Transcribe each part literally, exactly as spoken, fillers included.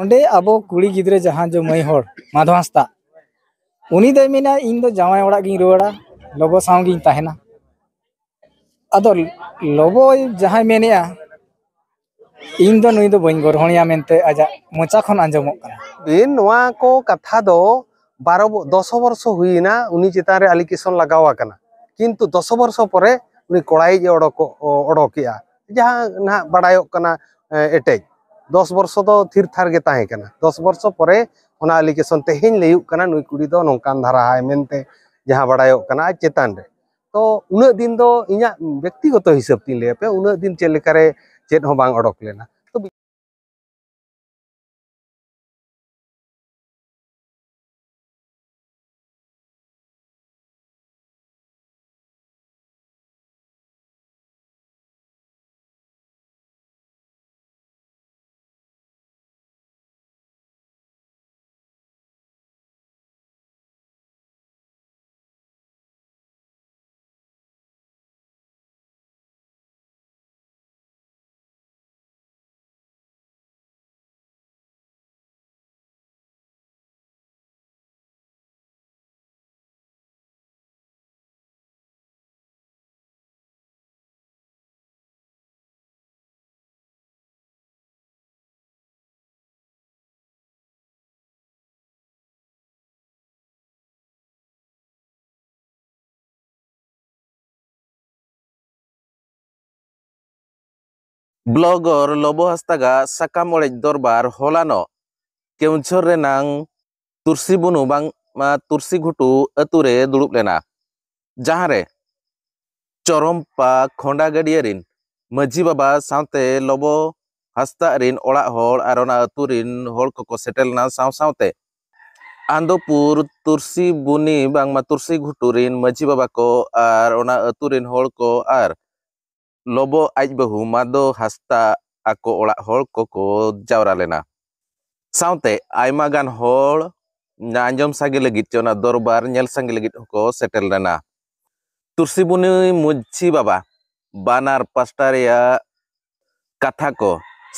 ᱚᱸᱰᱮ ᱟᱵᱚ ᱠᱩᱲᱤ ᱜᱤᱫᱽᱨᱟᱹ ᱡᱟᱦᱟᱸ ᱡᱮ ᱢᱟᱹᱭ ᱦᱚᱲ ᱢᱟᱫᱷᱚ ᱦᱟᱸᱥᱫᱟ, ᱩᱱᱤ ᱫᱚᱭ ᱢᱮᱱᱟ, "ᱤᱧ ᱫᱚ ᱡᱟᱶᱟᱭ ᱚᱲᱟᱜ ᱜᱤᱧ ᱨᱩᱣᱟᱹᱲᱟ, ᱞᱚᱵᱚ ᱥᱟᱶ ᱜᱤᱧ ᱛᱟᱦᱮᱱᱟ᱾" ᱟᱫᱚ ᱞᱚᱵᱚᱭ ᱡᱟᱦᱟᱸᱭ ᱢᱮᱱᱮᱜᱼᱟ, "ᱤᱧ ᱫᱚ ᱱᱩᱭ ᱫᱚ ᱵᱟᱹᱧ ᱜᱚᱨᱦᱚᱱᱮᱭᱟ" ᱢᱮᱱᱛᱮ ᱟᱡᱟᱜ ᱢᱚᱪᱟ ᱠᱷᱚᱱ ᱟᱸᱡᱚᱢᱚᱜ ᱠᱟᱱᱟ᱾ ᱵᱤᱱ, ᱱᱚᱣᱟ ᱠᱚ ᱠᱟᱛᱷᱟ ᱫᱚ ᱵᱟᱨᱚ ᱵᱚ-, ᱫᱚᱥ ᱵᱚᱨᱥᱚ ᱦᱩᱭᱮᱱᱟ, ᱩᱱᱤ ᱪᱮᱛᱟᱱ ᱨᱮ allegation ᱞᱟᱜᱟᱣ ᱟᱠᱟᱱᱟ, ᱠᱤᱱᱛᱩ ᱫᱚᱥ ᱵᱚᱨᱥᱚ ᱯᱚᱨᱮ ᱩᱱᱤ ᱠᱚᱲᱟᱭᱤᱡ ᱮ ᱚᱰᱚᱠᱚᱜ, ᱚᱰᱚᱠᱮᱜᱼᱟ, ᱡᱟᱦᱟᱸ ᱱᱟᱦᱟᱜ ᱵᱟᱲᱟᱭᱚᱜ ᱠᱟᱱᱟ, ᱮ, ᱮᱴᱮᱡ᱾ ᱫᱚᱥ ᱵᱚᱨᱥᱚ ᱫᱚ ᱛᱷᱤᱨ ᱛᱷᱟᱨ ᱜᱮ ᱛᱟᱦᱮᱸ ᱠᱟᱱᱟ, ᱫᱚᱥ ᱵᱚᱨᱥᱚ ᱯᱚᱨᱮ ᱚᱱᱟ allegation ᱛᱮᱦᱮᱧ ᱞᱟᱹᱭᱩᱜ ᱠᱟᱱᱟ ᱱᱩᱭ ᱠᱩᱲᱤ ᱫᱚ ᱱᱚᱝᱠᱟᱱ ᱫᱷᱟᱨᱟ ᱦᱟᱭ ᱢᱮᱱᱛᱮ ᱡᱟᱦᱟᱸ ᱵᱟᱲᱟᱭᱚᱜ ᱠᱟᱱᱟ ᱟᱡ ᱪᱮᱛᱟᱱ ᱨᱮ᱾ ᱛᱚ ᱩᱱᱟᱹᱜ ᱫᱤᱱ ᱫᱚ ᱤᱧᱟᱹᱜ ᱵᱮᱠᱛᱤᱜᱚᱛᱚ ᱦᱤᱥᱟᱹᱵ ᱛᱤᱧ ᱞᱟᱹᱭ ᱟᱯᱮ, ᱩᱱᱟᱹᱜ ᱫᱤᱱ ᱪᱮᱫ ᱞᱮᱠᱟᱨᱮ ᱪᱮᱫ ᱦᱚᱸ ᱵᱟᱝ ᱚᱰᱚᱠ ᱞᱮᱱᱟ᱾ ᱛᱚ ᱵᱞᱚᱜᱚᱨ ᱞᱚᱵᱚ ᱦᱟᱸᱥᱫᱟᱜᱟᱜ ᱥᱟᱠᱟᱢ ᱚᱲᱮᱡ ᱫᱚᱨᱵᱟᱨ ᱦᱚᱞᱟᱱᱚᱜ ᱠᱮᱣᱡᱷᱚᱨ ᱨᱮᱱᱟᱝ ᱛᱩᱨᱥᱤ ᱵᱩᱱᱩ ᱵᱟᱝᱢᱟ ᱛᱩᱨᱥᱤ ᱜᱷᱩᱴᱩ ᱟᱹᱛᱩ ᱨᱮ ᱫᱩᱲᱩᱵ ᱞᱮᱱᱟ, ᱡᱟᱦᱟᱸ ᱨᱮ ᱪᱚᱨᱚᱢᱯᱟ ᱠᱷᱚᱸᱰᱟ ᱜᱟᱹᱰᱭᱟᱹ ᱨᱤᱱ ᱢᱟᱹᱡᱷᱤ ᱵᱟᱵᱟ ᱥᱟᱶᱛᱮ ᱞᱚᱵᱚ ᱦᱟᱸᱥᱫᱟᱜ ᱨᱤᱱ ᱚᱲᱟᱜ ᱦᱚᱲ ᱟᱨ ᱚᱱᱟ ᱟᱹᱛᱩ ᱨᱤᱱ ᱦᱚᱲ ᱠᱚᱠᱚ ᱥᱮᱴᱮᱨ ᱞᱮᱱᱟ᱾ ᱥᱟᱶ ᱥᱟᱶᱛᱮ ᱟᱱᱫᱚᱯᱩᱨ ᱛᱩᱨᱥᱤ ᱵᱩᱱᱤ ᱵᱟᱝᱢᱟ ᱛᱩᱨᱥᱤ ᱜᱷᱩᱴᱩ ᱨᱤᱱ ᱢᱟᱹᱡᱷᱤ ᱵᱟᱵᱟ ᱠᱚ ᱟᱨ ᱚᱱᱟ ᱟᱹᱛᱩ ᱨᱤᱱ ᱦᱚᱲ ᱠᱚ ᱟᱨ ᱞᱚᱵᱚ ᱟᱡ ᱵᱟᱹᱦᱩ ᱢᱟᱫᱚ ᱦᱟᱸᱥᱫᱟ ᱟᱠᱚ ᱚᱲᱟᱜ ᱦᱚᱲ ᱠᱚᱠᱚ ᱡᱟᱣᱨᱟ ᱞᱮᱱᱟ᱾ ᱥᱟᱶᱛᱮ ᱟᱭᱢᱟ ᱜᱟᱱ ᱦᱚᱲ ᱟᱸᱡᱚᱢ ᱥᱟᱸᱜᱮ ᱞᱟᱹᱜᱤᱫ ᱪᱮ ᱚᱱᱟ ᱫᱚᱨᱵᱟᱨ ᱧᱮᱞ ᱥᱟᱸᱜᱮ ᱞᱟᱹᱜᱤᱫ ᱦᱚᱸᱠᱚ ᱥᱮᱴᱮᱨ ᱞᱮᱱᱟ᱾ ᱛᱩᱨᱥᱤ ᱵᱩᱱᱤ ᱢᱟᱹᱡᱷᱤ ᱵᱟᱵᱟ ᱵᱟᱱᱟᱨ ᱯᱟᱥᱴᱟ ᱨᱮᱭᱟᱜ ᱠᱟᱛᱷᱟ ᱠᱚ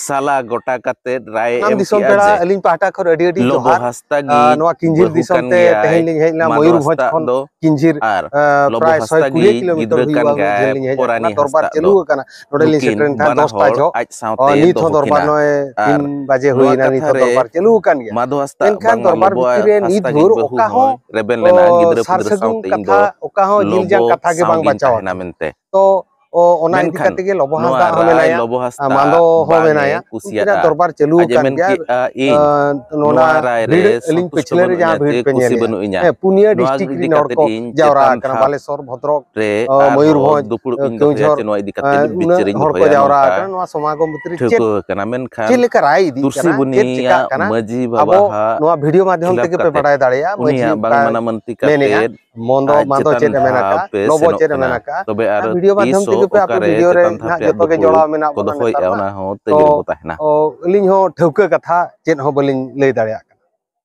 ᱥᱟᱞᱟ ᱜᱚᱴᱟ ᱠᱟᱛᱮ ᱨᱟᱭ ᱮᱢ ᱠᱮᱜᱼᱟ ᱡᱮ ᱟᱹᱞᱤᱧ ᱯᱟᱦᱴᱟ ᱠᱷᱚᱱ ᱟᱹᱰᱤ ᱟᱹᱰᱤ ᱞᱚᱵᱚ ᱡᱚᱦᱟᱨ᱾ ᱦᱟᱸᱥᱫᱟ ᱜᱮ ᱟᱨ ᱱᱚᱣᱟ ᱠᱤᱧᱡᱤᱨ ᱵᱟᱹᱦᱩ ᱫᱤᱥᱚᱢ ᱠᱟᱱ ᱛᱮ ᱜᱮᱭᱟᱭ, ᱛᱮᱦᱮᱧ ᱞᱤᱧ ᱦᱮᱡ ᱞᱮᱱᱟ ᱢᱟᱫᱷᱚ ᱢᱚᱭᱩᱨᱵᱷᱚᱸᱡᱽ ᱦᱟᱸᱥᱫᱟ ᱠᱷᱚᱱ ᱫᱚ ᱠᱤᱧᱡᱤᱨ, ᱟᱨ ᱟᱸ, ᱞᱚᱵᱚ ᱯᱨᱟᱭ ᱦᱟᱸᱥᱫᱟ ᱥᱚᱭ ᱠᱩᱲᱤ ᱜᱮ ᱠᱤᱞᱳᱢᱤᱴᱟᱨ ᱜᱤᱫᱽᱨᱟᱹ ᱦᱩᱭᱩᱜᱼᱟ ᱠᱟᱱ ᱜᱮᱭᱟᱭ ᱡᱷᱟᱹᱞ ᱞᱤᱧ ᱦᱮᱡ ᱯᱚᱨᱟᱱᱤ ᱞᱮᱱᱟ᱾ ᱫᱚᱨᱵᱟᱨ ᱦᱟᱸᱥᱫᱟ ᱪᱟᱹᱞᱩ ᱫᱚ᱾ ᱟᱠᱟᱱᱟ᱾ ᱱᱚᱰᱮ ᱞᱤᱧ ᱱᱩᱠᱤᱱ ᱥᱮᱴᱮᱨᱮᱱ ᱛᱟᱦᱮᱸᱫ ᱵᱟᱱᱟ ᱫᱚᱥᱴᱟ ᱦᱚᱲ ᱡᱚᱦᱚᱜ᱾ ᱟᱡ ᱥᱟᱶᱛᱮ ᱟᱸ, ᱱᱤᱛ ᱦᱚᱸ ᱫᱚᱦᱚ ᱫᱚᱨᱵᱟᱨ ᱠᱤᱱᱟ᱾ ᱱᱚᱜᱼᱚᱭ ᱟᱨ ᱛᱤᱱ ᱵᱟᱡᱮ ᱱᱚᱣᱟ ᱦᱩᱭᱱᱟ, ᱠᱟᱛᱷᱟ ᱱᱤᱛ ᱦᱚᱸ ᱨᱮ ᱫᱚᱨᱵᱟᱨ ᱪᱟᱹᱞᱩ ᱟᱠᱟᱱ ᱜᱮᱭᱟ᱾ ᱢᱟᱫᱷᱚ ᱦᱟᱸᱥᱫᱟ ᱢᱮᱱᱠᱷᱟᱱ ᱵᱟᱝᱢᱟ ᱫᱚᱨᱵᱟᱨ ᱞᱚᱵᱚ ᱵᱷᱤᱛᱤᱨ ᱨᱮ ᱱᱤᱛ ᱦᱟᱸᱥᱫᱟ ᱜᱮ ᱵᱷᱳᱨ ᱵᱟᱹᱦᱩ ᱚᱠᱟ ᱦᱚᱸ, ᱦᱚᱸᱭ ᱨᱮᱵᱮᱱ ᱞᱮᱱᱟ, ᱚ, ᱜᱤᱫᱽᱨᱟᱹ ᱥᱟᱨ ᱯᱤᱫᱽᱨᱟᱹ ᱥᱟᱹᱜᱩᱱ ᱥᱟᱶᱛᱮ ᱤᱧ ᱠᱟᱛᱷᱟ ᱫᱚ ᱚᱠᱟ ᱦᱚᱸ ᱡᱤᱞ ᱞᱚᱵᱚ ᱡᱟᱝ ᱠᱟᱛᱷᱟ ᱜᱮ ᱥᱟᱶ ᱵᱟᱝ ᱜᱤᱧ ᱵᱟᱪᱟᱣ ᱛᱟᱦᱮᱱᱟ ᱟᱠᱟᱱᱟ᱾ ᱢᱮᱱᱛᱮ᱾ ᱛᱚ, ᱚ, ᱚᱱᱟ ᱤᱫᱤ ᱢᱮᱱᱠᱷᱟᱱ ᱠᱟᱛᱮ ᱜᱮ ᱞᱚᱵᱚ ᱱᱚᱣᱟ ᱦᱟᱸᱥᱫᱟ ᱦᱚᱸ ᱨᱟᱭ ᱢᱮᱱᱟᱭᱟ, ᱞᱚᱵᱚ ᱦᱟᱸᱥᱫᱟ ᱟᱨ ᱢᱟᱱᱫᱚ ᱦᱚᱸ ᱵᱟᱝ ᱮ ᱢᱮᱱᱟᱭᱟ, ᱩᱱᱠᱤᱱᱟᱜ ᱠᱩᱥᱤᱭᱟᱜᱼᱟ᱾ ᱫᱚᱨᱵᱟᱨ ᱪᱟᱹᱞᱩ ᱟᱡ ᱮ ᱟᱠᱟᱱ ᱢᱮᱱ ᱜᱮᱭᱟ᱾ ᱠᱮᱜᱼᱟ, ᱤᱧ ᱟᱸ, ᱱᱚᱣᱟ ᱱᱚᱣᱟ ᱨᱟᱭ ᱨᱮ ᱵᱷᱤᱲ ᱟᱹᱞᱤᱧ ᱥᱚᱱᱛᱩᱥᱴᱚ ᱯᱟᱹᱪᱷᱞᱟᱹ ᱨᱮ ᱵᱟᱹᱱᱩᱜ ᱡᱟᱦᱟᱸ ᱤᱧᱟ ᱵᱷᱤᱲ ᱪᱮ ᱯᱮ ᱠᱩᱥᱤ ᱧᱮᱞᱮᱜᱼᱟ, ᱵᱟᱹᱱᱩᱜ ᱤᱧᱟ᱾ ᱦᱮᱸ, ᱯᱩᱱᱭᱟᱹ ᱱᱚᱣᱟ ᱰᱤᱥᱴᱨᱤᱠᱴ ᱤᱫᱤ ᱨᱤᱱ ᱦᱚᱲ ᱠᱟᱛᱮ ᱠᱚ ᱤᱧ ᱡᱟᱣᱨᱟ ᱪᱮᱛᱟᱱ ᱟᱠᱟᱱᱟ, ᱫᱷᱟᱯ ᱵᱟᱞᱮᱥᱚᱨ, ᱵᱷᱚᱫᱨᱚᱠ, ᱨᱮ ᱚ, ᱟᱨᱦᱚᱸ ᱢᱚᱭᱩᱨᱵᱷᱚᱸᱡᱽ, ᱫᱩᱯᱲᱩᱵ ᱤᱧ ᱫᱚᱦᱚᱭᱟ ᱪᱮ ᱱᱚᱣᱟ ᱤᱫᱤ ᱠᱟᱛᱮ ᱟᱸ, ᱵᱤᱪᱟᱹᱨ ᱩᱱᱟᱹᱜ ᱤᱧ ᱦᱚᱲ ᱠᱚ ᱫᱚᱦᱚᱭᱟ, ᱡᱟᱣᱨᱟ ᱱᱚᱝᱠᱟ ᱟᱠᱟᱱᱟ᱾ ᱱᱚᱣᱟ ᱥᱚᱢᱟᱜᱚᱢ ᱵᱷᱤᱛᱨᱤ ᱪᱮᱫ, ᱴᱷᱟᱹᱣᱠᱟᱹ ᱟᱠᱟᱱᱟ᱾ ᱢᱮᱱᱠᱷᱟᱱ ᱪᱮᱫ ᱞᱮᱠᱟ ᱨᱟᱭ ᱤᱫᱤᱜ ᱠᱟᱱᱟ, ᱛᱩᱨᱥᱤᱵᱩᱱᱤᱭᱟᱜ ᱪᱮᱫ ᱪᱤᱠᱟᱹᱜ ᱠᱟᱱᱟ, ᱢᱟᱹᱡᱷᱤ ᱵᱟᱵᱟ ᱟᱵᱚ ᱦᱟᱜ ᱱᱚᱣᱟ ᱵᱷᱤᱰᱤᱭᱳ ᱢᱟᱫᱽᱫᱷᱚᱢ ᱠᱷᱤᱞᱟᱯ ᱛᱮᱜᱮ ᱯᱮ ᱠᱟᱛᱮ ᱵᱟᱰᱟᱭ ᱫᱟᱲᱮᱭᱟᱜᱼᱟ, ᱢᱟᱹᱡᱷᱤ ᱩᱱᱤᱭᱟᱜ ᱚᱠᱟ ᱵᱟᱝ ᱢᱟᱱᱟ ᱢᱟᱹᱱᱛᱤ ᱢᱮᱱᱮᱜᱼᱟ, ᱠᱟᱛᱮ ᱢᱚᱱᱫᱚ ᱟᱡ ᱢᱟᱫᱚ ᱪᱮᱛᱟᱱ ᱪᱮᱫ ᱮ ᱢᱮᱱ ᱫᱷᱟᱯ ᱟᱠᱟᱜᱼᱟ, ᱯᱮ ᱞᱚᱵᱚ ᱥᱮᱱᱚᱜ ᱪᱮᱫ ᱮ ᱠᱟᱱᱟ᱾ ᱢᱮᱱ ᱟᱠᱟᱜᱼᱟ᱾ ᱛᱚᱵᱮ ᱟᱨ ᱟᱨ ᱵᱷᱤᱰᱤᱭᱳ ᱢᱟᱫᱽᱫᱷᱚᱢ ᱛᱤᱥ ᱛᱮᱜᱮ ᱯᱮ ᱟᱯᱮ ᱚᱠᱟᱨᱮ ᱵᱷᱤᱰᱤᱭᱳ ᱨᱮ ᱪᱮᱛᱟᱱ ᱫᱷᱟᱯ ᱱᱟᱦᱟᱜ ᱨᱮᱭᱟᱜ ᱡᱚᱛᱚ ᱜᱮ ᱫᱩᱯᱲᱩᱵ ᱡᱚᱲᱟᱣ ᱢᱮᱱᱟᱜ ᱠᱚ ᱵᱚᱱᱟ ᱫᱚᱦᱚᱭᱮᱫᱼᱟ, ᱱᱮᱛᱟᱨ ᱢᱟ᱾ ᱚᱱᱟ ᱦᱚᱸ ᱛᱟᱹᱜᱤ ᱛᱚ, ᱨᱮᱵᱚ ᱛᱟᱦᱮᱱᱟ᱾ ᱚ, ᱟᱹᱞᱤᱧ ᱦᱚᱸ ᱴᱷᱟᱹᱣᱠᱟᱹ ᱠᱟᱛᱷᱟ ᱪᱮᱫ ᱦᱚᱸ ᱵᱟᱹᱞᱤᱧ ᱞᱟᱹᱭ ᱫᱟᱲᱮᱭᱟᱜ ᱠᱟᱱᱟ᱾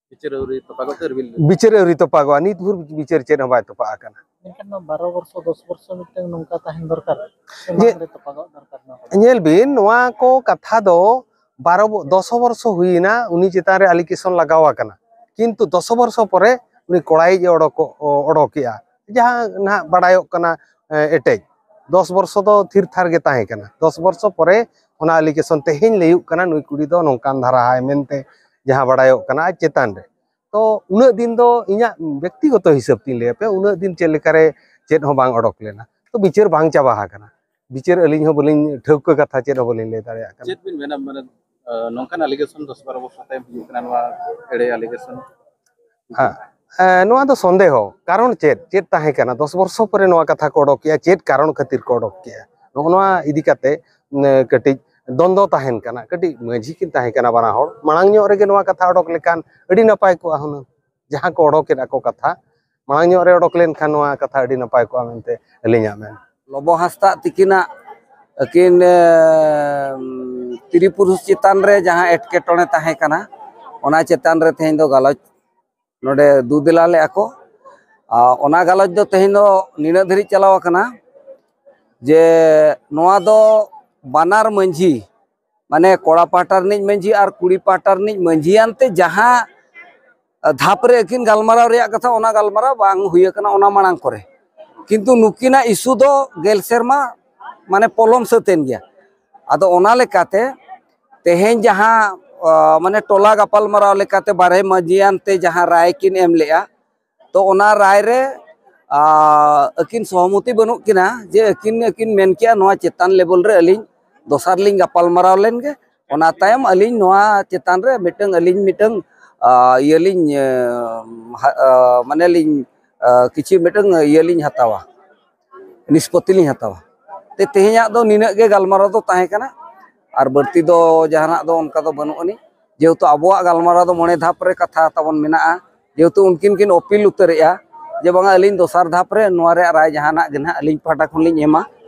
ᱵᱤᱪᱟᱹᱨ ᱟᱹᱣᱨᱤ ᱛᱚᱯᱟᱜᱚᱜ ᱛᱮ ᱟᱹᱣᱨᱤ ᱵᱤᱱ ᱞᱟᱹᱭᱟ? ᱵᱤᱪᱟᱹᱨ ᱟᱹᱣᱨᱤ ᱛᱚᱯᱟᱜᱚᱜᱼᱟ, ᱱᱤᱛ ᱵᱷᱳᱨ ᱵᱤᱪᱟᱹᱨ ᱪᱮᱫ ᱦᱚᱸ ᱵᱟᱭ ᱛᱚᱯᱟᱜ ᱟᱠᱟᱱᱟ᱾ ᱢᱮᱱᱠᱷᱟᱱ ᱱᱚᱣᱟ ᱵᱟᱨᱚ ᱵᱚᱨᱥᱚ, ᱫᱚᱥ ᱵᱚᱨᱥᱚ ᱢᱤᱫᱴᱟᱝ ᱱᱚᱝᱠᱟ ᱛᱟᱦᱮᱱ ᱫᱚᱨᱠᱟᱨ, ᱥᱮ ᱡᱮ, ᱢᱟᱲᱟᱝ ᱨᱮ ᱛᱚᱯᱟᱜᱚᱜ ᱫᱚᱨᱠᱟᱨ ᱱᱚᱣᱟ ᱠᱚᱫᱚ? ᱧᱮᱞ ᱵᱤᱱ, ᱱᱚᱣᱟ ᱠᱚ ᱠᱟᱛᱷᱟ ᱫᱚ ᱵᱟᱨᱚ ᱵᱚ-, ᱫᱚᱥ ᱵᱚᱨᱥᱚ ᱦᱩᱭᱮᱱᱟ, ᱩᱱᱤ ᱪᱮᱛᱟᱱ ᱨᱮ allegation ᱞᱟᱜᱟᱣ ᱟᱠᱟᱱᱟ, ᱠᱤᱱᱛᱩ ᱫᱚᱥ ᱵᱚᱨᱥᱚ ᱯᱚᱨᱮ ᱩᱱᱤ ᱠᱚᱲᱟᱭᱤᱡ ᱮ ᱚᱰᱚᱠᱚᱜ, ᱚᱰᱚᱠᱮᱜᱼᱟ, ᱡᱟᱦᱟᱸ ᱱᱟᱦᱟᱜ ᱵᱟᱲᱟᱭᱚᱜ ᱠᱟᱱᱟ, ᱮ, ᱮᱴᱮᱡ᱾ ᱫᱚᱥ ᱵᱚᱨᱥᱚ ᱫᱚ ᱛᱷᱤᱨ ᱛᱷᱟᱨ ᱜᱮ ᱛᱟᱦᱮᱸ ᱠᱟᱱᱟ, ᱫᱚᱥ ᱵᱚᱨᱥᱚ ᱯᱚᱨᱮ ᱚᱱᱟ allegation ᱛᱮᱦᱮᱧ ᱞᱟᱹᱭᱩᱜ ᱠᱟᱱᱟ, ᱱᱩᱭ ᱠᱩᱲᱤ ᱫᱚ ᱱᱚᱝᱠᱟᱱ ᱫᱷᱟᱨᱟᱭ ᱢᱮᱱᱛᱮ ᱡᱟᱦᱟᱸ ᱵᱟᱲᱟᱭᱚᱜ ᱠᱟᱱᱟ ᱟᱡ ᱪᱮᱛᱟᱱ ᱨᱮ᱾ ᱛᱚ, ᱩᱱᱟᱹᱜ ᱫᱤᱱ ᱫᱚ ᱤᱧᱟᱹᱜ ᱵᱮᱠᱛᱤᱜᱚᱛᱚ ᱦᱤᱥᱟᱹᱵ ᱛᱤᱧ ᱞᱟᱹᱭ ᱟᱯᱮ, ᱩᱱᱟᱹᱜ ᱫᱤᱱ ᱪᱮᱫ ᱞᱮᱠᱟᱨᱮ ᱪᱮᱫ ᱦᱚᱸ ᱵᱟᱝ ᱚᱰᱚᱠ ᱞᱮᱱᱟ, ᱛᱚ ᱵᱤᱪᱟᱹᱨ ᱵᱟᱝ ᱪᱟᱵᱟ ᱟᱠᱟᱱᱟ᱾ ᱵᱤᱪᱟᱹᱨ ᱟᱹᱞᱤᱧ ᱦᱚᱸ ᱵᱟᱹᱞᱤᱧ ᱴᱷᱟᱹᱣᱠᱟᱹ ᱠᱟᱛᱷᱟ ᱪᱮᱫ ᱦᱚᱸ ᱵᱟᱹᱞᱤᱧ ᱞᱟᱹᱭ ᱫᱟᱲᱮᱭᱟᱜ ᱠᱟᱱᱟ᱾ ᱪᱮᱫ ᱵᱤᱱ ᱢᱮᱱᱟ, ᱢᱟᱱᱮ, ᱟᱸ, ᱱᱚᱝᱠᱟᱱ allegation ᱫᱚᱥ ᱵᱟᱨᱚ ᱵᱚᱪᱷᱚᱨ ᱛᱟᱭᱚᱢ ᱦᱤᱡᱩᱜ ᱠᱟᱱᱟ, ᱱᱚᱣᱟ ᱮᱲᱮ allegation? ᱦᱮᱸ, ᱮᱸ, ᱱᱚᱣᱟ ᱫᱚ ᱥᱚᱱᱫᱮᱦᱚ᱾ ᱠᱟᱨᱚᱱ ᱪᱮᱫ? ᱪᱮᱫ ᱛᱟᱦᱮᱸ ᱠᱟᱱᱟ? ᱫᱚᱥ ᱵᱚᱨᱥᱚ ᱯᱚᱨᱮ ᱱᱚᱣᱟ ᱠᱟᱛᱷᱟ ᱠᱚ ᱚᱰᱚᱠ ᱠᱮᱜᱼᱟ, ᱪᱮᱫ ᱠᱟᱨᱚᱱ ᱠᱷᱟᱹᱛᱤᱨ ᱠᱚ ᱚᱰᱚᱠ ᱠᱮᱜᱼᱟ? ᱱᱚᱜᱼᱚ ᱱᱚᱣᱟ ᱤᱫᱤ ᱠᱟᱛᱮ, ᱮᱸ, ᱠᱟᱹᱴᱤᱡ ᱫᱚᱱᱫᱚ ᱛᱟᱦᱮᱱ ᱠᱟᱱᱟ, ᱠᱟᱹᱴᱤᱡ ᱢᱟᱹᱡᱷᱤ ᱠᱤᱱ ᱛᱟᱦᱮᱸ ᱠᱟᱱᱟ ᱵᱟᱱᱟ ᱦᱚᱲ, ᱢᱟᱲᱟᱝ ᱧᱚᱜ ᱨᱮᱜᱮ ᱱᱚᱣᱟ ᱠᱟᱛᱷᱟ ᱚᱰᱚᱠ ᱞᱮᱠᱷᱟᱱ ᱟᱹᱰᱤ ᱱᱟᱯᱟᱭ ᱠᱚᱜᱼᱟ ᱦᱩᱱᱟᱹᱝ᱾ ᱡᱟᱦᱟᱸ ᱠᱚ ᱚᱰᱚᱠᱮᱫ ᱟᱠᱚ ᱠᱟᱛᱷᱟ, ᱢᱟᱲᱟᱝ ᱧᱚᱜ ᱨᱮ ᱚᱰᱚᱠ ᱞᱮᱱᱠᱷᱟᱱ ᱱᱚᱣᱟ ᱠᱟᱛᱷᱟ ᱟᱹᱰᱤ ᱱᱟᱯᱟᱭ ᱠᱚᱜᱼᱟ ᱢᱮᱱᱛᱮ ᱟᱹᱞᱤᱧᱟᱜ ᱢᱮᱱ᱾ ᱞᱚᱵᱚ ᱦᱟᱸᱥᱫᱟᱜ ᱛᱤᱠᱤᱱᱟᱜ ᱟᱹᱠᱤᱱ, ᱮ, ᱛᱤᱨᱤ ᱯᱩᱨᱩᱥ ᱪᱮᱛᱟᱱ ᱨᱮ ᱡᱟᱦᱟᱸ ᱮᱴᱠᱮᱴᱚᱬᱮ ᱛᱟᱦᱮᱸ ᱠᱟᱱᱟ, ᱚᱱᱟ ᱪᱮᱛᱟᱱ ᱨᱮ ᱛᱮᱦᱮᱧ ᱫᱚ ᱜᱟᱞᱚᱪ ᱱᱚᱰᱮ ᱫᱩ ᱫᱮᱞᱟ ᱞᱮᱫᱼᱟ ᱠᱚ᱾ ᱟᱨ ᱚᱱᱟ ᱜᱟᱞᱚᱪ ᱫᱚ ᱛᱮᱦᱮᱧ ᱫᱚ ᱱᱤᱱᱟᱹᱜ ᱫᱷᱟᱹᱨᱤᱡ ᱪᱟᱞᱟᱣ ᱟᱠᱟᱱᱟ ᱡᱮ ᱱᱚᱣᱟ ᱫᱚ ᱵᱟᱱᱟᱨ ᱢᱟᱹᱡᱷᱤ ᱢᱟᱱᱮ ᱠᱚᱲᱟ ᱯᱟᱦᱴᱟ ᱨᱤᱱᱤᱡ ᱢᱟᱹᱡᱷᱤ ᱟᱨ ᱠᱩᱲᱤ ᱯᱟᱦᱴᱟ ᱨᱤᱱᱤᱡ ᱢᱟᱹᱡᱷᱤᱭᱟᱱ ᱛᱮ ᱡᱟᱦᱟᱸ ᱫᱷᱟᱯ ᱨᱮ ᱟᱹᱠᱤᱱ ᱜᱟᱞᱢᱟᱨᱟᱣ ᱨᱮᱭᱟᱜ ᱠᱟᱛᱷᱟ, ᱚᱱᱟ ᱜᱟᱞᱢᱟᱨᱟᱣ ᱵᱟᱝ ᱦᱩᱭ ᱟᱠᱟᱱᱟ ᱚᱱᱟ ᱢᱟᱲᱟᱝ ᱠᱚᱨᱮ᱾ ᱠᱤᱱᱛᱩ ᱱᱩᱠᱤᱱᱟᱜ ᱤᱥᱩ ᱫᱚ ᱜᱮᱞ ᱥᱮᱨᱢᱟ ᱢᱟᱱᱮ ᱯᱚᱞᱚᱢ ᱥᱟᱹᱛ ᱮᱱ ᱜᱮᱭᱟ᱾ ᱟᱫᱚ ᱚᱱᱟ ᱞᱮᱠᱟᱛᱮ ᱛᱮᱦᱮᱧ ᱡᱟᱦᱟᱸ, ᱟ, ᱢᱟᱱᱮ ᱴᱚᱞᱟ ᱜᱟᱯᱟᱞᱢᱟᱨᱟᱣ ᱞᱮᱠᱟᱛᱮ ᱵᱟᱨᱦᱮ ᱢᱟᱹᱡᱷᱤᱭᱟᱱ ᱛᱮ ᱡᱟᱦᱟᱸ ᱨᱟᱭ ᱠᱤᱱ ᱮᱢ ᱞᱮᱜᱼᱟ, ᱛᱚ ᱚᱱᱟ ᱨᱟᱭ ᱨᱮ, ᱟ, ᱟᱹᱠᱤᱱ ᱥᱚᱦᱚᱢᱚᱛᱤ ᱵᱟᱹᱱᱩᱜ ᱠᱤᱱᱟ ᱡᱮ ᱟᱹᱠᱤᱱ, ᱟᱹᱠᱤᱱ ᱢᱮᱱ ᱠᱮᱜᱼᱟ ᱱᱚᱣᱟ ᱪᱮᱛᱟᱱ ᱞᱮᱵᱮᱞ ᱨᱮ ᱟᱹᱞᱤᱧ ᱫᱚᱥᱟᱨ ᱞᱤᱧ ᱜᱟᱯᱟᱞᱢᱟᱨᱟᱣ ᱞᱮᱱ ᱜᱮ, ᱚᱱᱟ ᱛᱟᱭᱚᱢ ᱟᱹᱞᱤᱧ ᱱᱚᱣᱟ ᱪᱮᱛᱟᱱ ᱨᱮ ᱢᱤᱫᱴᱟᱝ ᱟᱹᱞᱤᱧ ᱢᱤᱫᱴᱟᱝ, ᱟ, ᱤᱭᱟᱹ ᱞᱤᱧ, ᱮ, ᱦᱟ-, ᱟ, ᱢᱟᱱᱮ ᱞᱤᱧ, ᱟ, ᱠᱤᱪᱷᱩ ᱢᱤᱫᱴᱟᱝ ᱤᱭᱟᱹ ᱞᱤᱧ ᱦᱟᱛᱟᱣᱟ, ᱱᱤᱥᱯᱚᱛᱤ ᱞᱤᱧ ᱦᱟᱛᱟᱣᱟ᱾ ᱛᱮ ᱛᱮᱦᱮᱧᱟᱜ ᱫᱚ ᱱᱤᱱᱟᱹᱜ ᱜᱮ ᱜᱟᱞᱢᱟᱨᱟᱣ ᱫᱚ ᱛᱟᱦᱮᱸ ᱠᱟᱱᱟ, ᱟᱨ ᱵᱟᱹᱲᱛᱤ ᱫᱚ ᱡᱟᱦᱟᱱᱟᱜ ᱫᱚ ᱚᱱᱠᱟ ᱫᱚ ᱵᱟᱹᱱᱩᱜ ᱟᱹᱱᱤᱡ᱾ ᱡᱮᱦᱮᱛᱩ ᱟᱵᱚᱣᱟᱜ ᱜᱟᱞᱢᱟᱨᱟᱣ ᱫᱚ ᱢᱚᱬᱮ ᱫᱷᱟᱯ ᱨᱮ ᱠᱟᱛᱷᱟ ᱛᱟᱵᱚᱱ ᱢᱮᱱᱟᱜᱼᱟ, ᱡᱮᱦᱮᱛᱩ ᱩᱱᱠᱤᱱ ᱠᱤᱱ ᱚᱯᱤᱞ ᱩᱛᱟᱹᱨᱮᱜᱼᱟ ᱡᱮ ᱵᱟᱝᱟ ᱟᱹᱞᱤᱧ ᱫᱚᱥᱟᱨ ᱫᱷᱟᱯ ᱨᱮ ᱱᱚᱣᱟ ᱨᱮᱭᱟᱜ ᱨᱟᱭ ᱡᱟᱦᱟᱱᱟᱜ ᱜᱮ ᱱᱟᱦᱟᱜ ᱟᱹᱞᱤᱧ ᱯᱟᱦᱴᱟ ᱠᱷᱚᱱ ᱞᱤᱧ ᱮᱢᱟ,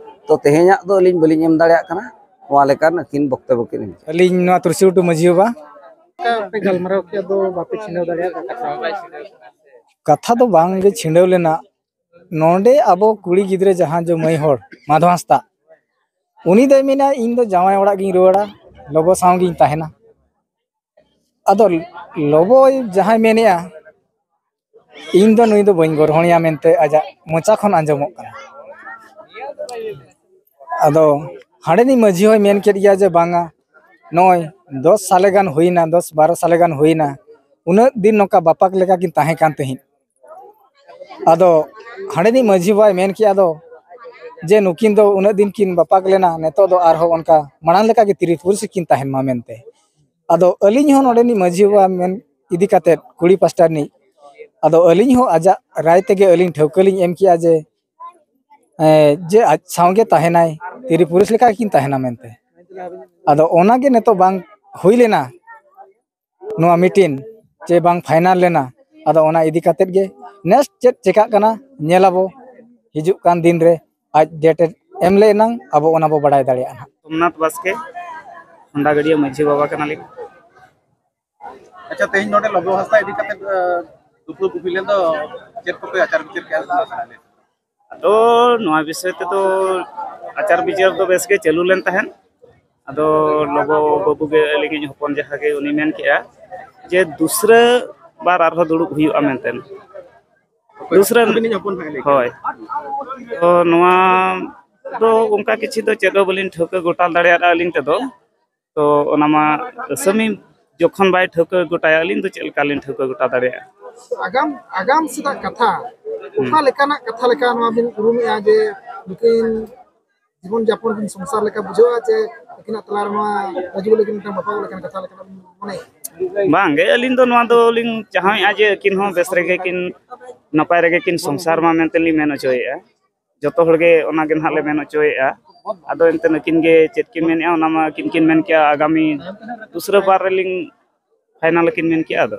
ᱛᱚ ᱛᱮᱦᱮᱧᱟᱜ ᱫᱚ ᱟᱹᱞᱤᱧ ᱵᱟᱹᱞᱤᱧ ᱮᱢ ᱫᱟᱲᱮᱭᱟᱜ ᱠᱟᱱᱟ, ᱱᱚᱣᱟ ᱞᱮᱠᱟᱱ ᱟᱹᱠᱤᱱ ᱵᱚᱠᱛᱚᱵᱵᱚ ᱠᱤᱱ ᱮᱢ ᱠᱮᱫᱟ᱾ ᱟᱹᱞᱤᱧ ᱱᱚᱣᱟ ᱛᱩᱨᱥᱤ ᱜᱷᱩᱴᱩ ᱢᱟᱹᱡᱷᱤ ᱵᱟᱵᱟ᱾ ᱪᱮᱫ ᱞᱮᱠᱟ ᱯᱮ ᱜᱟᱞᱢᱟᱨᱟᱣ ᱠᱮᱫᱟ? ᱟᱫᱚ ᱵᱟᱯᱮ ᱪᱷᱤᱰᱟᱹᱣ ᱫᱟᱲᱮᱭᱟᱜ ᱠᱟᱱᱟ ᱠᱟᱛᱷᱟ? ᱠᱟᱛᱷᱟ ᱫᱚ ᱵᱟᱝ ᱜᱮ ᱪᱷᱤᱰᱟᱹᱣ ᱞᱮᱱᱟ᱾ ᱱᱚᱰᱮ ᱟᱵᱚ ᱠᱩᱲᱤ ᱜᱤᱫᱽᱨᱟᱹ ᱡᱟᱦᱟᱸ ᱡᱮ ᱢᱟᱹᱭ ᱦᱚᱲ ᱢᱟᱫᱷᱚ ᱦᱟᱸᱥᱫᱟ, ᱩᱱᱤ ᱫᱚᱭ ᱢᱮᱱᱟ ᱤᱧ ᱫᱚ ᱡᱟᱶᱟᱭ ᱚᱲᱟᱜ ᱜᱤᱧ ᱨᱩᱣᱟᱹᱲᱟ, ᱞᱚᱵᱚ ᱥᱟᱶ ᱜᱤᱧ ᱛᱟᱦᱮᱱᱟ᱾ ᱟᱫᱚ ᱞᱚᱵᱚᱭ ᱡᱟᱦᱟᱸᱭ ᱢᱮᱱᱮᱜᱼᱟ, ᱤᱧ ᱫᱚ ᱱᱩᱭ ᱫᱚ ᱵᱟᱹᱧ ᱜᱚᱨᱦᱚᱱᱮᱭᱟ ᱢᱮᱱᱛᱮ ᱟᱡᱟᱜ ᱢᱚᱪᱟ ᱠᱷᱚᱱ ᱟᱸᱡᱚᱢᱚᱜ ᱠᱟᱱᱟ᱾ ᱟᱫᱚ ᱦᱟᱸᱰᱮᱱᱤᱡ ᱢᱟᱹᱡᱷᱤ ᱦᱚᱸᱭ ᱢᱮᱱ ᱠᱮᱫ ᱜᱮᱭᱟ ᱡᱮ ᱵᱟᱝᱟ, ᱱᱚᱜᱼᱚᱭ ᱫᱚᱥ ᱥᱟᱞᱮ ᱜᱟᱱ ᱦᱩᱭᱱᱟ, ᱫᱚᱥ ᱵᱟᱨᱚ ᱥᱟᱞᱮ ᱜᱟᱱ ᱦᱩᱭᱱᱟ, ᱩᱱᱟᱹᱜ ᱫᱤᱱ ᱱᱚᱝᱠᱟ ᱵᱟᱯᱟᱠ ᱞᱮᱠᱟ ᱠᱤᱱ ᱛᱟᱦᱮᱸ ᱠᱟᱱ ᱛᱟᱦᱮᱸᱫ᱾ ᱟᱫᱚ ᱦᱟᱸᱰᱮᱱᱤᱡ ᱢᱟᱹᱡᱷᱤ ᱵᱟᱵᱟᱭ ᱢᱮᱱ ᱠᱮᱜᱼᱟ ᱫᱚ ᱡᱮ ᱱᱩᱠᱤᱱ ᱫᱚ ᱩᱱᱟᱹᱜ ᱫᱤᱱ ᱠᱤᱱ ᱵᱟᱯᱟᱠ ᱞᱮᱱᱟ, ᱱᱤᱛᱚᱜ ᱫᱚ ᱟᱨᱦᱚᱸ ᱚᱱᱠᱟ ᱢᱟᱲᱟᱝ ᱞᱮᱠᱟ ᱜᱮ ᱛᱤᱨᱤ ᱯᱩᱨᱩᱥ ᱠᱤᱱ ᱛᱟᱦᱮᱱ ᱢᱟ ᱢᱮᱱᱛᱮ᱾ ᱟᱫᱚ ᱟᱹᱞᱤᱧ ᱦᱚᱸ ᱱᱚᱰᱮᱱᱤᱡ ᱢᱟᱹᱡᱷᱤ ᱵᱟᱵᱟ ᱢᱮᱱ ᱤᱫᱤ ᱠᱟᱛᱮᱫ ᱠᱩᱲᱤ ᱯᱟᱥᱴᱟ ᱨᱤᱱᱤᱡ, ᱟᱫᱚ ᱟᱹᱞᱤᱧ ᱦᱚᱸ ᱟᱡᱟᱜ ᱨᱟᱭ ᱛᱮᱜᱮ ᱟᱹᱞᱤᱧ ᱴᱷᱟᱹᱣᱠᱟᱹ ᱞᱤᱧ ᱮᱢ ᱠᱮᱜᱼᱟ ᱡᱮ, ᱮᱸ, ᱡᱮ ᱟᱡ ᱥᱟᱶᱜᱮ ᱛᱟᱦᱮᱱᱟᱭ, ᱛᱤᱨᱤ ᱯᱩᱨᱩᱥ ᱞᱮᱠᱟ ᱜᱮᱠᱤᱱ ᱛᱟᱦᱮᱱᱟ ᱢᱮᱱᱛᱮ᱾ ᱟᱫᱚ ᱚᱱᱟᱜᱮ ᱱᱤᱛᱚᱜ ᱵᱟᱝ ᱦᱩᱭ ᱞᱮᱱᱟ ᱱᱚᱣᱟ ᱢᱤᱴᱤᱝ, ᱪᱮ ᱵᱟᱝ ᱯᱷᱟᱭᱱᱟᱞ ᱞᱮᱱᱟ᱾ ᱟᱫᱚ ᱚᱱᱟ ᱤᱫᱤ ᱠᱟᱛᱮᱫ ᱜᱮ ᱱᱮᱥ ᱪᱮᱫ ᱪᱮᱠᱟᱜ ᱠᱟᱱᱟ ᱧᱮᱞᱟᱵᱚ ᱦᱤᱡᱩᱜ ᱠᱟᱱ ᱫᱤᱱ ᱨᱮ᱾ ᱟᱡ ᱰᱮᱴ ᱮ ᱮᱢ ᱞᱮ ᱮᱱᱟᱝ ᱟᱵᱚ ᱚᱱᱟ ᱵᱚ ᱵᱟᱲᱟᱭ ᱫᱟᱲᱮᱭᱟᱜᱼᱟ ᱱᱟᱦᱟᱜ᱾ ᱥᱳᱢᱱᱟᱛᱷ ᱵᱟᱥᱠᱮ, ᱦᱚᱱᱰᱟᱜᱟᱹᱰᱤᱭᱟᱹ ᱢᱟᱹᱡᱷᱤ ᱵᱟᱵᱟ ᱠᱟᱱᱟᱞᱤᱧ᱾ ᱟᱪᱪᱷᱟ, ᱛᱮᱦᱮᱧ ᱱᱚᱰᱮ ᱞᱚᱵᱚ ᱦᱟᱸᱥᱫᱟ ᱤᱫᱤ ᱠᱟᱛᱮ, ᱟᱸ, ᱫᱩᱯᱲᱩᱵ ᱜᱩᱯᱤ ᱞᱮᱱ ᱫᱚ ᱪᱮᱫ ᱠᱚᱯᱮ ᱟᱪᱟᱨ ᱵᱤᱪᱟᱹᱨ ᱠᱮᱜᱼᱟ? ᱟᱫᱚ ᱱᱚᱣᱟ ᱵᱤᱥᱚᱭ ᱛᱮᱫᱚ ᱟᱪᱟᱨ ᱵᱤᱪᱟᱹᱨ ᱫᱚ ᱵᱮᱥ ᱜᱮ ᱪᱟᱹᱞᱩ ᱞᱮᱱ ᱛᱟᱦᱮᱸᱫ᱾ ᱟᱫᱚ ᱞᱚᱜᱚ ᱵᱟᱹᱵᱩ ᱜᱮ, ᱟᱹᱞᱤᱧᱤᱡ ᱦᱚᱯᱚᱱ ᱡᱟᱦᱟᱸ ᱜᱮ, ᱩᱱᱤ ᱢᱮᱱ ᱠᱮᱜᱼᱟ ᱡᱮ ᱫᱩᱥᱨᱟᱹ ᱵᱟᱨ ᱟᱨᱦᱚᱸ ᱫᱩᱲᱩᱵ ᱦᱩᱭᱩᱜᱼᱟ ᱢᱮᱱᱛᱮ᱾ ᱫᱩᱥᱨᱟᱹ ᱟᱹᱵᱤᱱᱤᱡ ᱦᱚᱯᱚᱱ ᱦᱟᱸᱜ ᱞᱟᱹᱭ ᱠᱮᱫ᱾ ᱦᱳᱭ᱾ ᱛᱚ ᱱᱚᱣᱟ ᱫᱚ ᱚᱱᱠᱟ ᱠᱤᱪᱷᱩ ᱫᱚ ᱪᱮᱫ ᱦᱚᱸ ᱵᱟᱹᱞᱤᱧ ᱴᱷᱟᱹᱣᱠᱟᱹ ᱜᱚᱴᱟ ᱫᱟᱲᱮᱭᱟᱫᱼᱟ ᱟᱹᱞᱤᱧ ᱛᱮᱫᱚ᱾ ᱛᱚ ᱚᱱᱟ ᱢᱟ ᱥᱟᱢᱤ ᱡᱚᱠᱷᱚᱱ ᱵᱟᱭ ᱴᱷᱟᱹᱣᱠᱟᱹ ᱜᱚᱴᱟᱭᱟ, ᱟᱹᱞᱤᱧ ᱫᱚ ᱪᱮᱫ ᱞᱮᱠᱟ ᱞᱤᱧ ᱴᱷᱟᱹᱣᱠᱟᱹ ᱜᱚᱴᱟ ᱫᱟᱲᱮᱭᱟᱜᱼᱟ? ᱟᱜᱟᱢ, ᱟᱜᱟᱢ ᱥᱮᱫᱟᱜ ᱠᱟᱛᱷᱟ, ᱦᱩᱸ᱾ ᱚᱠᱟ ᱞᱮᱠᱟᱱᱟᱜ ᱠᱟᱛᱷᱟ ᱞᱮᱠᱟ ᱱᱚᱣᱟ ᱵᱤᱱ ᱩᱨᱩᱢᱮᱜᱼᱟ ᱡᱮ ᱱᱩᱠᱤᱱ ᱡᱤᱵᱚᱱ ᱡᱟᱯᱚᱱ ᱠᱤᱱ ᱥᱚᱝᱥᱟᱨ ᱞᱮᱠᱟ ᱵᱩᱡᱷᱟᱹᱜᱼᱟ, ᱪᱮ ᱟᱹᱠᱤᱱᱟᱜ ᱛᱟᱞᱟ ᱨᱮ ᱱᱚᱣᱟ ᱨᱟᱹᱡᱩ ᱞᱟᱹᱜᱤᱫ ᱢᱤᱫᱴᱟᱝ ᱵᱟᱯᱞᱟ ᱞᱮᱠᱟᱱ ᱠᱟᱛᱷᱟ ᱞᱮᱠᱟ ᱵᱤᱱ ᱢᱚᱱᱮᱭᱟ? ᱵᱟᱝᱜᱮ, ᱟᱹᱞᱤᱧ ᱫᱚ ᱱᱚᱣᱟ ᱫᱚ ᱞᱤᱧ ᱪᱟᱦᱟᱣᱮᱫᱼᱟ ᱡᱮ ᱟᱹᱠᱤᱱ ᱦᱚᱸ ᱵᱮᱥ ᱨᱮᱜᱮ ᱠᱤᱱ, ᱱᱟᱯᱟᱭ ᱨᱮᱜᱮ ᱠᱤᱱ ᱥᱚᱝᱥᱟᱨ ᱢᱟ ᱢᱮᱱᱛᱮ ᱞᱤᱧ ᱢᱮᱱ ᱦᱚᱪᱚᱭᱮᱫᱼᱟ᱾ ᱡᱚᱛᱚ ᱦᱚᱲ ᱜᱮ ᱚᱱᱟ ᱜᱮ ᱱᱟᱦᱟᱜ ᱞᱮ ᱢᱮᱱ ᱦᱚᱪᱚᱭᱮᱫᱼᱟ᱾ ᱟᱫᱚ ᱮᱱᱛᱮ ᱟᱹᱠᱤᱱ ᱜᱮ ᱪᱮᱫ ᱠᱤᱱ ᱢᱮᱱᱮᱫᱼᱟ, ᱚᱱᱟ ᱢᱟ ᱟᱹᱠᱤᱱ ᱠᱤᱱ ᱢᱮᱱ ᱠᱮᱜᱼᱟ, ᱟᱜᱟᱢᱤ ᱫᱩᱥᱨᱟᱹ ᱵᱟᱨ ᱨᱮᱞᱤᱧ ᱯᱷᱟᱭᱱᱟᱞ ᱟᱹᱠᱤᱱ ᱢᱮᱱ ᱠᱮᱜᱼᱟ᱾ ᱟᱫᱚ